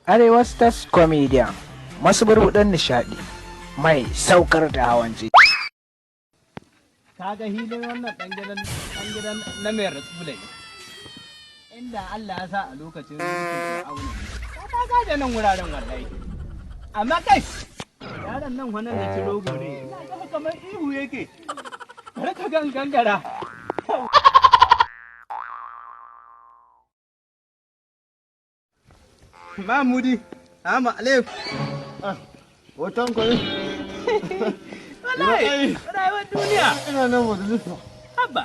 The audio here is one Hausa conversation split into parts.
Arewa Stars Comedian, masu burbuɗin nishaɗi mai saukar da hawan jini. Kaga hilin wannan dan gidan na mai ratsula ne. Inda Allah ya sa a lokacin mulkin Fir'auna ka gaje nan wuraren, wallahi. Amma kai, yaron nan wannan da ci rogo ne, ina ga kamar ihu yake. Bari ka gan gangara. Mahmudi, Amma Alif. Hoton kwari. Wallahi, rayuwar duniya. Ina nan majalisa. Haba.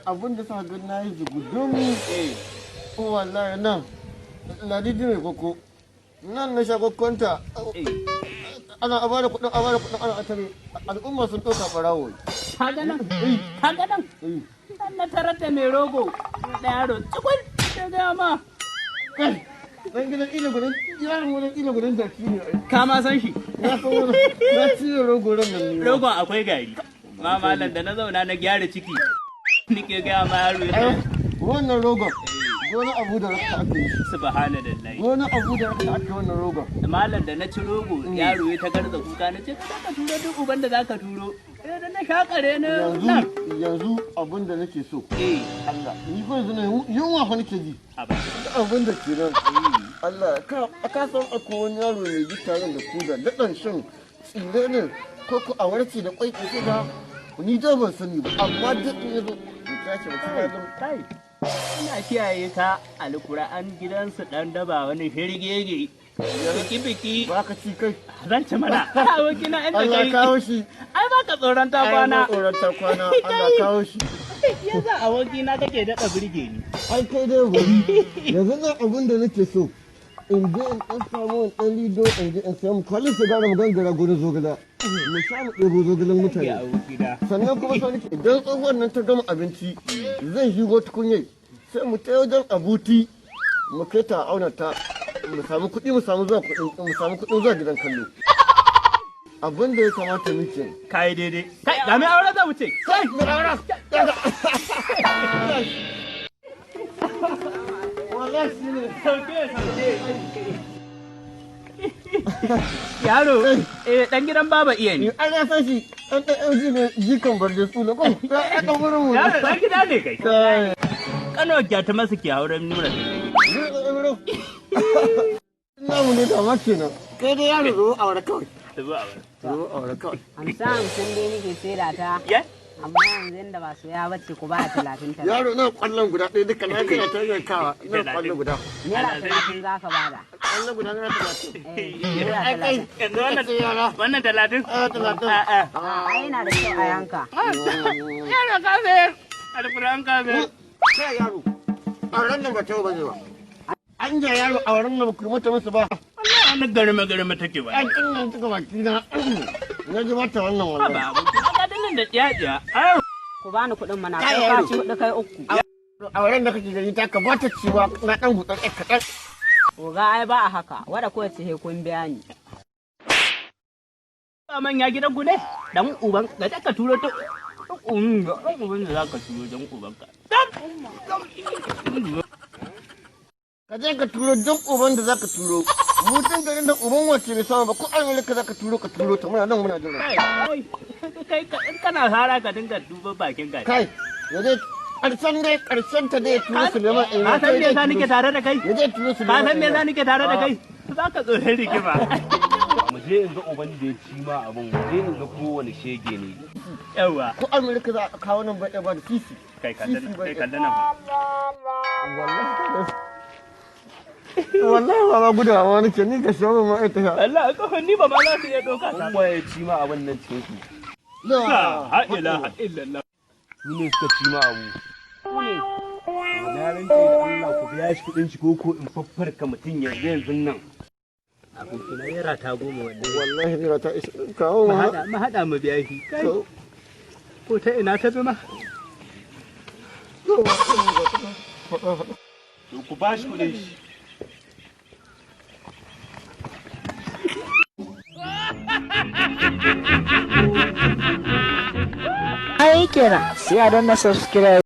Abinda sa ga na yi jigudun. Wallahi nan. Ladidi mai koko. Nan na sha kokonta. Ana a bada kuɗin, a bada kuɗin, ana atare. Al'umma sun ɗauka ɓarawo. Kaga nan, kaga nan. Dan na tarar da mai rogo da yaro cikun da gaya ma. Kai, dan gidan ila gudan, yaron wurin ila gudan jaki ne. Ka ma san shi. Na san wani, na cire rogo ran nan ne. Rogon akwai gari. Ma malam, da na zauna na gyara ciki. Nike gaya ma yaro ya Wannan rogon, gona abu da raka aka yi. Subhanallahi. Gona abu da raka aka yi wannan rogon. Malam, da na ci rogo, yaro ya ta garza kuka, na ce ka turo duk uban da zaka turo. Eh, da na shakare na nan. Yanzu abin da nake so. Eh. Allah, ni fa yanzu ne yunwa fa nake ji. Aba. Abin da ke nan. Allah, ka san akwai wani yaro mai gitarin da kuda daɗan shan tsire ne ko a warke da kwai ko da ni da ban sani ba, amma duk in yazo in tashi ba cikin Kai. Ina kiyaye ka, alkur'an gidansu dan daba wani firgege. Biki biki. Ba ka ci kai. Zan ci mana. Abokina inda Allah kai. kawo shi. Ai ba ka tsoron ta kwana. Ai, tsoron ta kwana. Allah kawo shi. Yanzu abokina kake daɗa birge ni. Ai kai dai bari. Yanzu nan abin da nake so in je in ɗan samu in ɗan lido, in je in samu kwalin sigara, mu gangara gurin zogala. Mu sha, mu ɗebo zogalen Ya mutane. abokina. Sannan kuma sau nake idan tsohuwar nan ta gama abinci zan shigo tukunyar, sai mu ta wajen abuti, mu kai ta a auna ta, mu samu kuɗi, mu samu zuwa kuɗin, mu samu kuɗin zuwa gidan kallo. Abin da ya kamata muke. Kai daidai. Kai, ga mai aure za mu ce. Kai mai aure, wallahi shi ne. Sauke, sauke. Yaro, eh, dan gidan baba iya ne. An ya san shi ɗan ɗan ɗan ji ne, jikan barde su na ko ɗan ɗan wurin mu. Yaro, dan gida ne kai. Kai. Kano gyata masa ke auren nura. Namu ne da ma kenan. Kai dai yaro, zo aure kawai. Tafi a wani. Zo aure kawai. 50-50 dai nake saida ta. Ya? Amma yanzu inda ba soya bace, ku ba 30 30. Yaro, na kwallon guda ɗaya duka na kana ta yankawa, na kwallon guda. Naira 30 za ka bada. Kwallon guda naira 30. Eh, naira 30. Yanzu wannan 30? A 30. A'a. A yana da kyau a yanka. Yaro ka sayar. Alƙur'an ka sayar. Kai yaro, auren nan ba ta ba ne ba. An ja yaro, auren nan ba ku yi mata musu ba. Wallahi wannan garma garma take ba. An ina cika baki na. Na ji mata wannan Ba wallahi. aboki. Ga dillin da tsiya tsiya. Ai Ku bani kuɗin mana, Kai kai ka yaro. ci huɗu, kai uku. Auren da kake gani ta ka ba ta ciwa na ɗan gutsan ɗan kaɗan. Oga, ai ba a haka, wada ko ce he kun biya ni. Ba manya gidan ku ne? Dan uban ga ka turo ta. Dan uban da zaka turo dan uban ka. Ka je ka turo duk uban da zaka turo. Mutum garin da uban wacce bai samu ba, ko Amerika zaka turo, ka turo ta, muna nan muna jira. Kai, kai, in kana sara ka dinga duba bakin ka. Kai, ya je karshen dai, karshen ta dai turo Suleiman. Ka san me yasa nake tare da kai? Ya je turo Ka Suleiman. san me yasa nake tare da kai? Za ka tsoron rigima. Mu je in ga uban da ya ci ma abin, mu je in ga kowane shege ne. Yawa. Ko Amerika za a kawo nan ba ba da sisi. Kai kallon, kai kallon nan fa. Wallahi wallahi ba ma gudawa nake ni ka shawo ma ita. Allah kafin ni ba ma za su iya ɗauka ta. In waye ci ma abin nan cikin su? La ilaha illallah. Ni ne suka ci ma abu. Na rantse da Allah ku biya shi kuɗin shi ko in faffarka mutum yanzu yanzu nan. Abokina, naira ta 10 wallahi. Wallahi naira ta isa kawo Mu ma. haɗa, mu haɗa mu biya shi. Kai, ko ta ina ta bi ma? To ku ba shi kuɗin shi. Ai kenan, sai a danna subscribe.